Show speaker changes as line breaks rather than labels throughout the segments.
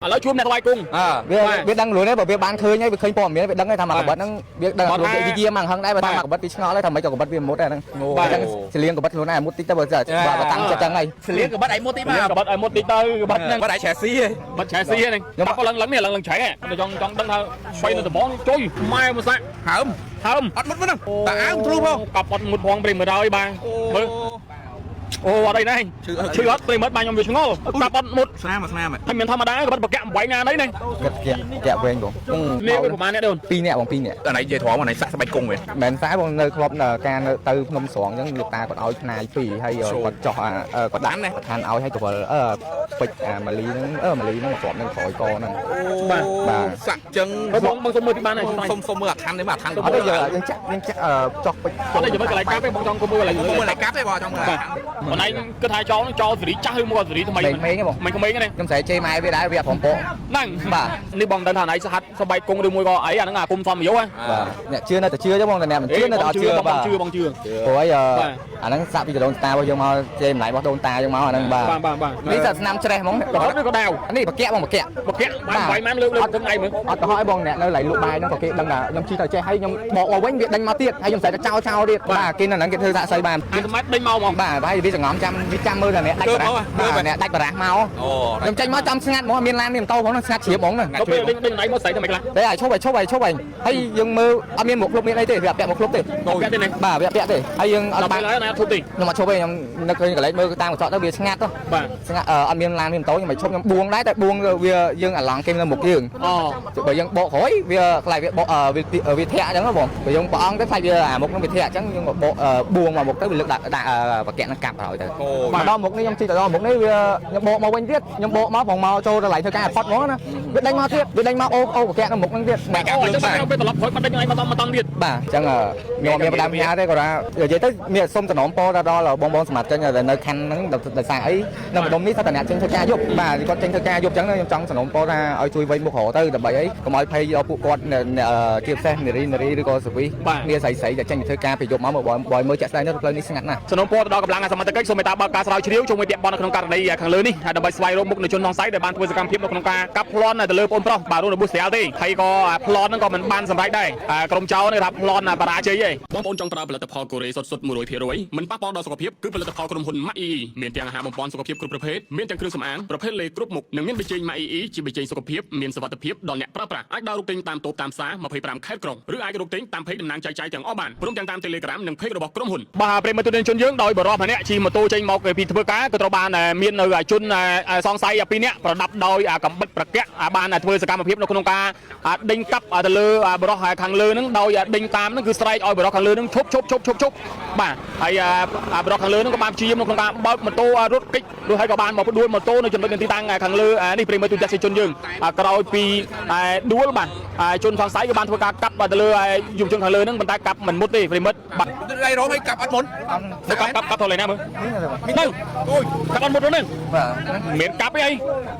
ឥឡូវជួបអ្នកថ្វាយគង់
អើ
វាវាដឹងខ្លួនទេបើវាបានឃើញហើយវាឃើញព័ត៌មានវាដឹងហើយថាមកកបិតហ្នឹងវាដឹងខ្លួនវាវិជាមកហឹងដែរបើថាមកកបិតវាឆ្ងល់ហើយថាមិនក៏កបិតវាមុតដែរហ្នឹងអញ្ចឹងសលៀងកបិតខ្លួនឯងមុតតិចទៅបើបើតាំងចិត្តចឹងហើយ
សលៀងកបិតឯងមុតទីមក
កបិតឲ្យមុតតិចទៅកបិតហ្នឹង
កបិតឯងច្រែស៊ីហ៎
បិទឆែស៊ីហ្នឹងខ្ញុំក៏ឡើងឡើងនេះឡើងឡើងឆែតែចង់ចង់ដឹងថាបីនៅដំបងជួយម៉ែមកសាក់
ហើម
ហើម
អត់មុតហ្នឹងតាអើមទ្រូផង
កប់អត់មុតផងប្រិមត្តហើយបាទមើលអូអត់អីណាឈឺអត់ប្រិមត្តបាទខ្ញុំវាឆ្ងល់កាប់អត់មុត
ស្នាមស្នាម
ហើយមានធម្មតាកបិតបកាក់8ណានេះនេះ
គិតកាក់កាក់វែងបង
នេះវាប្រហែលអ្នកទេអូន
2នាក់បង2នាក់
អានេះនិយាយត្រង់អានេះសាក់ស្បែកគង់វិញ
មិនខ្សែបងនៅក្លប់ការនៅទៅភ្នំស្រងអញ្ចឹងលោកតាគាត់ឲ្យផ្នាយពីរហើយគាត់ចោះគាត់ដាក់ឋានឲ្យឲ្យកវលអឺពេជ្រអាម៉ាលីហ្នឹងអឺម៉ាលីហ្នឹងគ្រាប់នឹងក្រោយកហ្នឹង
បាទ
បាទ
សាក់ចឹង
បងបងសុំមើលទីបានហើយ
សុំសុំមើលអាឋាននេះមកអាឋាន
អត់ទេយើងចាក់យើងចាក់ចោះពេជ្រ
អត់ទេចាំមើលកន្លែងកាប់ទេបងចង់មើលកន្លែង
សុំមើលតែកាប់ទេបងចង់មើល
បាទបងឯងគិតថាចោលចោលសេរីចាស់ឬមកសេរីថ្មី
ក្មេងៗបង
មិនក្មេងទេ
ខ្ញុំស្រែជេរម៉ែវាដែរវាអត់ព្រមពក
ហ្នឹង
បាទ
នេះបងមិនដឹងថាណៃសហត្ថសបែកគង់ឬមួយក៏អីអាហ្នឹងអាគុំសំយោហ៎
បាទអ្នកជឿនៅតែជឿទេបងតែអ្នកមិនជឿនៅតែអត់ជឿ
បង
បាទ
ជឿបងជឿ
ព្រោះអី
បាទ
អាហ្នឹងសាក់ពីដូនតារបស់យើងមកជេរម្លាយរបស់ដូនតាយើងមកអាហ្នឹងបាទ
បាទបាទបាទ
នេះសាក់ស្នាមច្រេះហ្មង
កុហកឬក៏ដាវ
នេះបកាក់បងបកាក់
បកាក់បានវាយម៉ានលើកលើកទៅឯងមើល
អត់កុហកអីបងអ្នកនៅឡៃលក់បាយហ្នឹងក៏គេដឹងថាខ្ញុំជិះទៅចេះហើយខ្ញុំបកមកវិញវាដេញមកទៀតហើយខ្ញុំស្រែកទៅចោលចោលទៀតបាទគេនៅហ្នឹងគេធ្វើសាក់សីបាន
អាសម័យដេញមកហ្មង
បាទហើយវាចងំចាំវាចាំមើលតែអ្នកដាច់បារះបាទអ្នកដាច់បារះមក
អូ
ខ្ញុំចេញមកចាំស្ងាត់ហ្មងអត់មានឡានមានម៉ូតូផងហ្នឹងស្ងាត់ជ្រាបហ្មងហ្នឹង
ទៅពេលដេញដេញដៃមកស្រីទៅមិនខ្លះ
តែឲ្យឈប់ឲ្យឈប់ឲ្យឈប់ឲ្យហើយយើងមើលអត់មានមុខឃ្លុបមានអីទេវាអត់ពាក់មុខឃ្លុបទេ
ពាក់ទេណា
បាទវាអត់ពាក់ទេហើយយើងអ
ដល់
ត់បាន
ពេលហើយណាធប់ទេ
ខ្ញុំអត់ឈប់ទេខ្ញុំនឹកឃើញកន្លែងមើលតាមកញ្ចក់ទៅវាស្ងាត់ទៅ
បាទ
ស្ងាត់អត់មានឡានមានម៉ូតូខ្ញុំមិនឈប់ខ្ញុំបួងដែរតែបួងវាយើងអាឡង់គេនៅមុខយើង
អូ
បើយើងបកក្រោយវាខ្លាចវាបកវាធាក់អញ្ចឹងបងបើយើងប្រអងទៅខ្លាចវាអាមុខនឹងវាធាក់អញ្ចឹងយើងក៏បកបួងមកមុខទៅវាលើកដាក់ដាក់បកាក់នឹងកាប់ហើយទៅ
អូ
មកដល់មុខនេះខ្ញុំជិះទៅដល់មុខនេះវាខ្ញុំបកមកវិញទៀតខ្ញុំបកមកផងមកចូលទៅឡៃធ្វើការផុតហ្មងណាវាដេញមកទៀតវាដេញមកអូអូបកាក់នៅមុខនឹងទៀតបាទ
អូអញ្ចឹងពេលត្រឡប់ក្រោយបាត់ដេញឯងមកតមកតទៀត
បាទអញ្ចឹងខ្ញុំមានផ្ដាំផ្ញើទេគាត់ថានិយាយទៅមានសុំតំណពរដល់បងបងសមាជិកដែលនៅខណ្ឌហ្នឹងដោយសារអីនៅម្ដុំនេះថាតអ្នកចេញធ្វើការយប់បាទគាត់ចេញធ្វើការយប់អញ្ចឹងខ្ញុំចង់សំណពរថាឲ្យជួយវៃមុខរទៅដើម្បីអីកុំឲ្យភ័យដល់ពួកគាត់ជាពិសេសនារីនារីឬក៏សវិសគ្នាស្រីស្រីដែលចេញទៅធ្វើការពេលយប់មកមើលបើមើលជាក់ស្ដែងទៅផ្លូវនេះស្ងាត់ណាស់
សំណូមពរទៅដល់កម្លាំងសមត្ថកិច្ចសូមមេត្តាបើកការស្រាវជ្រាវជុំវិញពាក់ព័ន្ធនៅក្នុងករណីខាងលើនេះហើយដើម្បីស្វែងរកមុខនៃជនសង្ស័យដែលបានធ្វើសកម្មភាពនៅក្នុងការកាប់ប្លន់ទៅលើបងប្រុសបាទរួមរបួសស្រាលទេហើយក៏ប្លន់ហ្នឹងក៏មិនបានសម្រេចដែរក្រុមចោរនេះថាប្លន់បរាជ័យឯងបងប្អូនចង់ប្រើផលិតផលកូរ៉េសុទ្ធសុទ្ធ100%មិនប៉ះពាល់ដល់សុខភាពគឺផលិតផលក្រុមហ៊ុនម៉ាក់អ៊ីមានទាំងអាហារបំពន់សុខភាពគ្រប់ប្រភេទមានទាំងគ្រឿងសម្អាងប្រភេទលេគ្រប់មុខនិងមានប៊ីចេងម៉ាក់អ៊ីជាប៊ីចេងសុខភាពមានសុវត្ថិភាពដល់អ្នកប្រើប្រាស់អាចដើររកទិញតាមតូបតាមផ្សារ25ខេត្តក្រុងឬអាចរកទិញតាមផេកតំណាងចែកចាយទាំងអស់បានព្រមទាំងតាម Telegram និងផេករបស់ក្រុមហ៊ុនបាទប្រិយមិត្តទស្សនិកជនយើងដោយបរិបម្នាក់ជិះម៉ូតូចេញមកពីធ្វើការក៏ត្រូវបានមាននៅជនសង្ស័យ2នាក់ប្រដាប់ដោយកំបិតប្រកាក់បានធ្វើសកម្មភាពនៅក្នុងការដេញកាប់ទៅលើបរិះខាងលើហ្នឹងដោយដេញតាមហ្នឹងគឺស្រែកឲ្យបរិះខាងលើហ្នឹងឈប់ឈប់ឈប់ឈប់ឈប់បាទហើយបរិះខាងលើហ្នឹងក៏បានព្យាយាមនៅក្នុងការបើកម៉ូតូរត់គេចរួចហើយក៏បានមកផ្ដួលម៉ូតូនៅចំណុចទីតាំងខាងលើនេះប្រិយមិត្តទស្សនិកជនយើងក្រោយពីដួលបាទជនសង្ស័យក៏បានធ្វើការកាប់ទៅលើយុវជនខាងលើហ្នឹងប៉ុន្តែកាប់មិនមុតទេប្រិយមិត្តបាទ
ដៃរោមឲ្យកាប់អត់មុន
ទៅកាប់កាប់កាប់ទៅលេណាមើលហ្នឹង
អូយ
កាប់អត់មុតហ្នឹង
បាទ
មានកាប់អី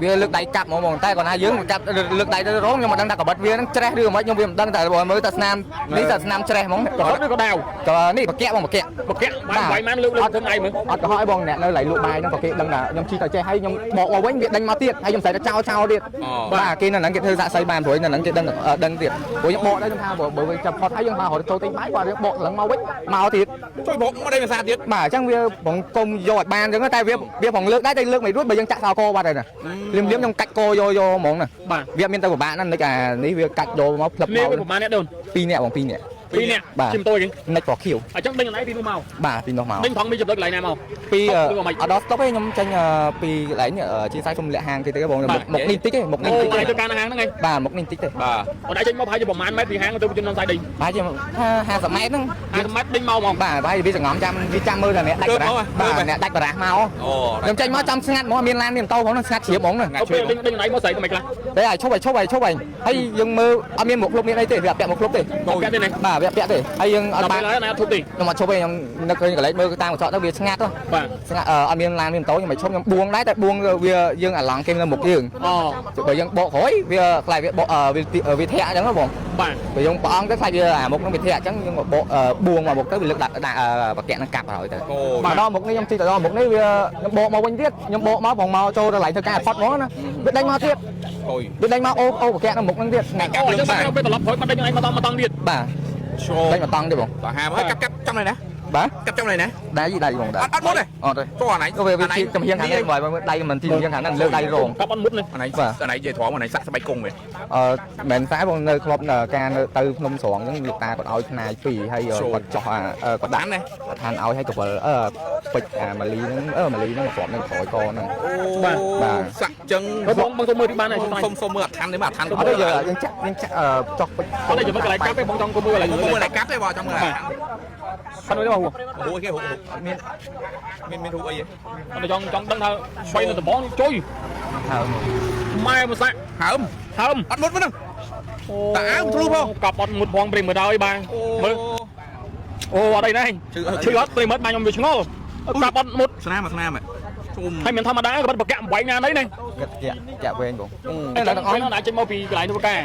វាលើកដៃកាប់ហ្មងបងតែគាត់ថាយើងកាប់លើកដៃទៅរងខ្ញុំមិនដឹងថាកបិតវាហ្នឹងច្រេះឬមិនខ្ញុំវាមិនដឹងតែបើមើលតែស្នាមនេះតែស្នាមច្រេះហ្មង
កុហកឬក៏ដាវ
ក៏នេះបកាក់បងបកាក់
បកាក់បានវាយម៉ានលើកលើកទៅឯងមើល
អត់កុហកអីបងអ្នកនៅឡៃលក់បាយហ្នឹងក៏គេដឹងថាខ្ញុំជិះទៅចេះហើយខ្ញុំបកមកវិញវាដេញមកទៀតហើយខ្ញុំស្រែកទៅចោលចោលទៀតបាទគេនៅហ្នឹងគេធ្វើសាក់សីបានព្រោះនៅហ្នឹងគេដឹងដឹងទៀតព្រោះខ្ញុំបកដែរខ្ញុំថាបើវាចាប់ផុតហើយយើងមករត់ចូលទិញបាយគាត់យើងបកឡើងមកវិញមកទៀត
ជួយបកមកដៃភាសាទៀត
បាទអញ្ចឹងវាបងកុំយកឲ្យបានអញ្ចឹងតែវាវាផងលើកដែរតែលើកមិនរួចបើយើងចាក់សោកបាត់ហើយណាលៀមលៀមខ្ញុំកាច់កយកយកហ្មងណា
បាទ
វាមានទៅពិបាកណាស់នឹកអានេះវាកាច់យកមកផ្លឹប
នេះ
មក
វាប្រហែលអ្នកដូន
2នាក់បង2នាក់
ពីរអ្នក
បាទ
ជិះម៉ូតូអីគេ
និចពណ៌ខៀវ
អញ្ចឹងដេញអនឯងពីនោះមក
បាទពីនោះមក
ដេញថងមានចំណុចកន្លែងណាមក
ពី
ឬក៏មិន
អត់ដល់ស្តុបទេខ្ញុំចេញពីកន្លែងជាខ្សែខ្ញុំលាក់ហាងគេទេបងមុខនេះតិចទេមុខនេះ
អូ
តិចទេ
ឯងទៅការហាងហ្នឹងឯង
បាទមុខនេះតិចទេ
បាទ
អត់ឯងចេញមកប្រហែលជាប្រហែលម៉ែត្រពីហាងទៅជនសង្ស័យដេញ
បាទជា50ម៉ែត្រហ្នឹង
50ម៉ែត្រដេញមកហ្មង
បាទបាទវាចងំចាំវាចាំមើលតែអ្នកដាច់បារះបាទអ្នកដាច់បារះមក
អូ
ខ្ញុំចេញមកចាំស្ងាត់ហ្មងមានឡានមានម៉ូតូផងហ្នឹងស្ងាត់ជ្រាបហ្មងហ្នឹង
ទៅពេលដេញដេញអនឯងមកស្រីទៅមិនខ្លះ
តែឲ្យឈប់ឲ្យឈប់ឲ្យឈប់ឲ្យហើយយើងមើលអត់មានមុខឃ្លុបមានអីទេវាអត់ពាក់មុខឃ្លុបទេ
ពាក់ទេណា
បាទ វាពាក់ទេហើយយើងអត់
ដល់
បាន
ពេលហើយណាអត់ធប់ទេ
ខ្ញុំអត់ឈប់ទេខ្ញុំនឹកឃើញកន្លែងមើលតាមកញ្ចក់ទៅវាស្ងាត់ហ៎
បាទ
ស្ងាត់អត់មានឡានមានម៉ូតូខ្ញុំមិនឈប់ខ្ញុំបួងដែរតែបួងវាយើងអាឡង់គេនៅមុខយើង
អូ
បើយើងបកក្រោយវាខ្លាចវាបកវាធាក់អញ្ចឹងហ៎បង
បាទ
បើយើងប្រអងទៅខ្លាចវាអាមុខនឹងវាធាក់អញ្ចឹងយើងបកបួងមកមុខទៅវាលើកដាក់ដាក់បកាក់នឹងកាប់ហើយទៅ
អូ
មកដល់មុខនេះខ្ញុំជិះទៅដល់មុខនេះវាខ្ញុំបកមកវិញទៀតខ្ញុំបកមកបងមកចូលទៅកន្លែងធ្វើការផុតហ្មងណាវាដេញមកទៀត
អូយ
វាដេញមកអូអូបកាក់នៅមុខនឹងទៀតណា
អូអញ្ចឹងបានពេលត្រឡប់ក្រោយបាត់ដេញឯងមកតង់មកតង់ទៀត
បាទ
ឈោ
ដេញមកតង់ទៀតបង
បាទហាមហើយកាប់កាប់ចំเลยណា
បាទ
កាប់ចំเลยណា
ដៃដៃបងដៃ
អត់អត់មុតទេ
អត់ទេ
ចូលអាណៃ
ក៏វាវាជាចំហៀងខាងនេះបើមើលដៃមិនទីចំហៀងខាងហ្នឹងលើកដៃរង
កាប់អត់មុតនេះ
អាណៃអាណៃនិយាយត្រង់អាណៃសាក់ស្បែកគង់វិញ
អឺមិនតែបងនៅក្លឹបការនៅទៅភ្នំស្រងអញ្ចឹងលោកតាគាត់ឲ្យខ្នាយពីរហើយគាត់ចោះគាត់ដាក់
ដានណា
ឋានឲ្យឲ្យកវលអឺពេជ្រអាម៉ាលីហ្នឹងអឺម៉ាលីហ្នឹងមកគ្រាប់នឹងក្រោយកហ្នឹង
អូ
បាទ
សាក់ចឹង
បងបងទៅមើលទីបានហើយ
សុំសុំមើលអាឋាននេះមកអាឋាន
អត់ទេយើងយើងចាក់យើងចាក់អឺចោះពេជ្រ
អត់ទេចាំមើលកន្លែងកាប់ទេបងចង់ទៅមើលកន្លែង
មើលអាកាប់ទេបងចង់មើលអាឋាន
ខាងនេះបង
ហូគេហូមានមានមានរូបអីហ៎
អត់ចង់ចង់ដឹងថាបីនៅដំបងជួយ
ហើយ
ម៉ែមកសាក់
ហើម
ហើម
អត់មុតហ្នឹង តាអើមធ្លុះផង
កាប់អត់មុតផងប្រិមត្តហើយបាទមើលអូអត់អីណាឈឺអត់ប្រិមត្តបាទខ្ញុំវាឆ្ងល់កាប់អត់មុត
ស្នាមស្នាមជុំ
ហើយមិនធម្មតាក៏បាត់បកាក់8ណានេះណា
កាត់ចាក់ចាក់វែងបង
តែទាំងអស់ហ្នឹងអាចចេញមកពីកន្លែងធ្វើកា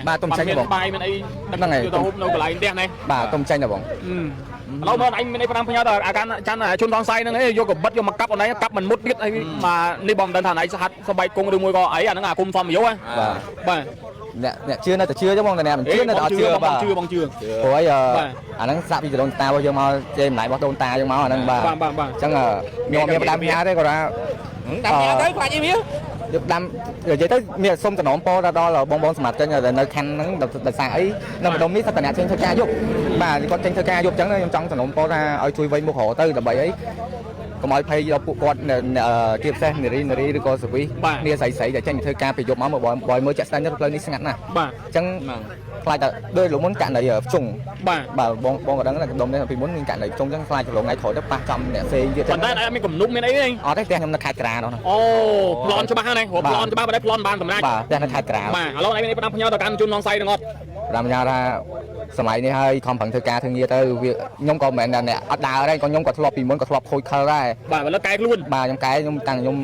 របាយមានអីទៅហូបនៅកន្លែងផ្ទះនេះ
បាទទុំចេញដែរបង
ឥឡូវមើលអញមានអីផ្ដាំផ្ញើដល់អាការចាន់ជនសង្ស័យហ្នឹងឯងយកកបិតយកមកកាប់អនឯងកាប់មិនមុតទៀតអីបាទនេះបងមិនដឹងថាអញសហត្ថសបែកគង់ឬមួយក៏អីអាហ្នឹងអាគុំសមយោហ៎
បាទ
បាទ
អ្នកអ្នកជឿនៅតែជឿទេបងតែអ្នកមិនជឿនៅតែអត់ជឿ
បង
បាទ
ជឿបងជឿ
ព្រោះអី
បាទ
អាហ្នឹងសាក់ពីចដូនតារបស់យើងមកជេរម្លាយរបស់ដូនតាយើងមកអាហ្នឹងបាទ
បាទបាទបាទ
អញ្ចឹងខ្ញុំមានផ្ដាំផ្ញើទេគាត់ថា
ដាំញ៉ាទៅខ្លាចអីវា
យកដាំនិយាយទៅមានសុំតំណពរដល់បងបងសមត្ថកិច្ចដែលនៅខណ្ឌហ្នឹងដោយសារអីនៅម្ដុំនេះសិតតែអ្នកចេញធ្វើការយប់បាទគាត់ចេញធ្វើការយប់អញ្ចឹងខ្ញុំចង់តំណពរថាឲ្យជួយវៃមុខរទៅដើម្បីអីកុំឲ្យភ័យដល់ពួកគាត់ជាពិសេសនារីនារីឬក៏សវិសគ្នាស្រីស្រីដែលចេញទៅធ្វើការពេលយប់មកមើលបើមើលចាក់ស្ដែងទៅផ្លូវនេះស្ងាត់ណាស់
បាទ
អញ្ចឹងខ្លាចតែដូចលោកមុនករណីភ្ជុង
បាទ
បាទបងបងក៏ដឹងដែរដុំនេះពីមុនមានករណីភ្ជុងអញ្ចឹងខ្លាចប្រឡងថ្ងៃក្រោយទៅប៉ះចំអ្នកផ្សេងទៀត
ប៉ុន្តែអត់មានគំនុំមានអីទេ
អត់ទេផ្ទះខ្ញុំនៅខេត្តក្រានោះ
អូប្លន់ច្បាស់ហ្នឹងប្លន់ច្បាស់បើតែប្លន់បានសម្រាប់
បាទផ្ទះនៅខេត្តក្រា
បាទឥឡូវឯងមានផ្ដាំផ្ញើដល់កាន់ជនសង្ស័យទាំងអត់
តាមញ៉ាថាសម័យនេះហើយខំប្រឹងធ្វើការធ្វើងារទៅវាខ្ញុំក៏មិនមែនអ្នកអត់ដើរដែរក៏ខ្ញុំក៏ធ្លាប់ពីមុនក៏ធ្លាប់ខូចខលដែរ
បាទឥឡូវកែខ្លួន
បាទខ្ញុំកែខ្ញុំតាំងខ្ញុំ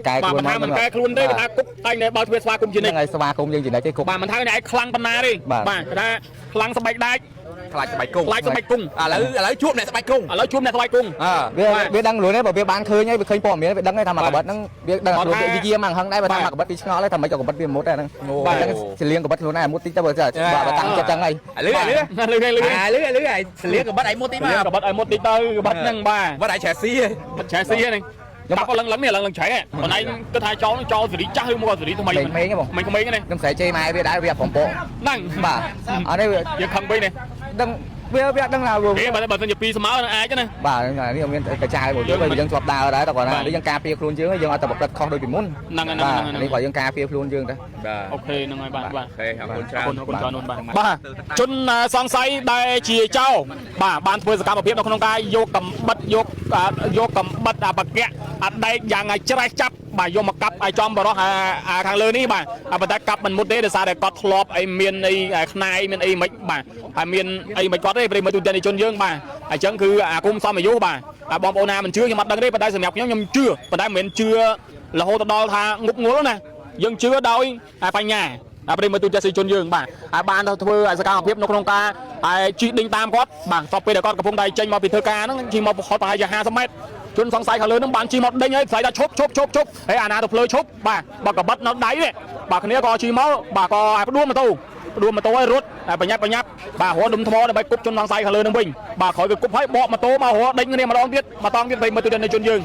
កែ
បាទ
ខ្លួន
មិនថាមិនកែខ្លួនទេថាគុកតែងតែបើទ្វារស្វាគមន៍ជានិច្ច
ហ្នឹងហើយស្វាគមន៍យើងជានិច្ចទេគុក
បាទមិនថាអ្នកឯងខ្លាំងប៉ុណ្ណាទេបាទថាខ្លាំងស្បែកដាច់
ខ្លាចស្បែកគង់
ខ្លាចស្បែកគង់
ឥឡូវឥឡូវជួបអ្នកស្បែកគង់
ឥឡូវជួបអ្នកស្បែកគង់
អើ
វាវាដឹងខ្លួនទេបើវាបានឃើញហើយវាឃើញព័ត៌មានវាដឹងហើយថាមកកបិតហ្នឹងវាដឹងខ្លួនវាយាមកហឹងដែរបើថាមកកបិតវាឆ្ងល់ហើយថាមិនក៏កបិតវាមុតដែរហ្នឹង
បាទ
អញ្ចឹងចលៀងកបិតខ្លួនឯងមុតតិចទៅបើបើតាំងចិត្តចឹងហើយ
លឺលឺ
លឺលឺ
អាលឺលឺអាសលៀកកបិតឯមុតទីមក
កបិតឲ្យមុតតិចទៅកបិតហ្នឹងបាទ
បិតឯឆែស៊ី
បិទឆែស៊ីហ្នឹងកាប់ឡើងឡើងនេះឡើងឡើងឆែអូនឯងគិតថាចោលចោលសេរីចាស់ឬមកសេរីថ្មី
ក្មេងៗបង
មិនក្មេងទេ
ខ្ញុំស្រែកជេរម៉ែវាដែរវាប្រំពង
ហ្នឹង
បាទអត់ទេវា
យើងខឹងវិញនេះ
ដឹងវាវាអត់ដឹងថាវា
ទេបើបើសិនជាពីរស្មើនឹងអាចណា
បាទនេះមានកញ្ចាយមកយើងយើងធ្លាប់ដើរដែរតែគាត់ថានេះយើងការពារខ្លួនយើងយើងអត់តែប្រព្រឹត្តខុសដូចពីមុន
ហ្នឹងហើយ
បាទ
ហ្នឹងហើយ
នេះគាត់យើងការពារខ្លួនយើងទៅ
បាទ
OK ហ្នឹងហើយបាទបាទ
OK អរគុណច្រើន
អរគុណអរគុណច្រើនអូនបាទបាទជនសង្ស័យដែលជាចោរបាទបានធ្វើសកម្មភាពនៅក្នុងការយកកំបិតយកយកកំបិតអាបកៈអាដែកយ៉ាងច្រេះចាប់បាទយកមកកាប់ឲ្យចំបរោះអាខាងលើនេះបាទប៉ុន្តែកាប់មិនមុតទេដោយសារតែគាត់ធ្លាប់អីមានអីខ្នាយមានអីមិនបាទហើយមានអីមិនគាត់ទេប្រិមត្តទូទាំងជនយើងបាទអញ្ចឹងគឺអាគមសមអាយុបាទបងប្អូនណាមិនជឿខ្ញុំអត់ដឹងទេប៉ុន្តែសម្រាប់ខ្ញុំខ្ញុំជឿប៉ុន្តែមិនមែនជឿរហូតដល់ថាងប់ងល់ណាយើងជឿដោយបញ្ញា អាប្រិមត្តទូទាំងជនយើងបាទហើយបានទៅធ្វើសកម្មភាពនៅក្នុងការហើយជីកដេញតាមគាត់បាទតបពេលដែលគាត់កំពុងតែចេញមកពីធ្វើការហ្នឹងជីមកហត់ប្រហែលជា50ម៉ែត្រជនសង្ស័យខាងលើហ្នឹងបានជីមកដេញហើយស្អីថាឈប់ឈប់ឈប់ឈប់ហើយអាណាទៅភ្លើឈប់បាទបើកបិតនៅដៃនេះបាទគ្នាក៏ជីមកបាទក៏ឲ្យផ្ដួលម៉ូតូផ្ដួលម៉ូតូឲ្យរត់ហើយបញ្ញាប់បញ្ញាប់បាទរត់ដុំថ្មដើម្បីគប់ជនសង្ស័យខាងលើហ្នឹងវិញបាទក្រោយគឺគប់ហើយបកម៉ូតូមករត់ដេញគ្នាម្ដងទៀតម្ដងទៀតប្រិមត្តទូទាំងជនយើ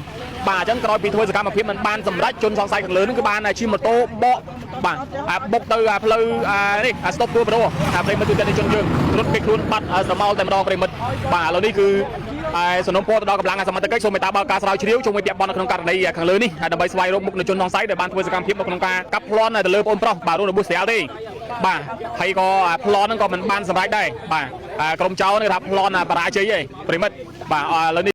ងបាទអញ្ចឹងក្រោយពីធ្វើសកម្មភាពមិនបានសម្រេចជនសង្ស័យខាងលើហ្នឹងគឺបានជិះម៉ូតូបកបាទអាបុកទៅអាផ្លូវអានេះអាស្តុបទួប្រូអាប្រិមិត្តទូទាំងជនយើងរត់គេខ្លួនបាត់ស្រមោលតែម្ដងប្រិមិត្តបាទឥឡូវនេះគឺឯសំណុំពរទៅដល់កម្លាំងសមត្ថកិច្ចសូមមេត្តាបើកការស្រាវជ្រាវជុំវិញពាក់ព័ន្ធនៅក្នុងករណីខាងលើនេះហើយដើម្បីស្វែងរកមុខនៃជនសង្ស័យដែលបានធ្វើសកម្មភាពនៅក្នុងការកាប់ប្លន់ទៅលើបងប្រុសបាទរួមរបួសស្រាលទេបាទហើយក៏ប្លន់ហ្នឹងក៏មិនបានសម្រេចដែរបាទក្រុមចោរនេះថាប្លន់បរាជ័យឯងប្រិមិត្តបាទឥឡូវនេះ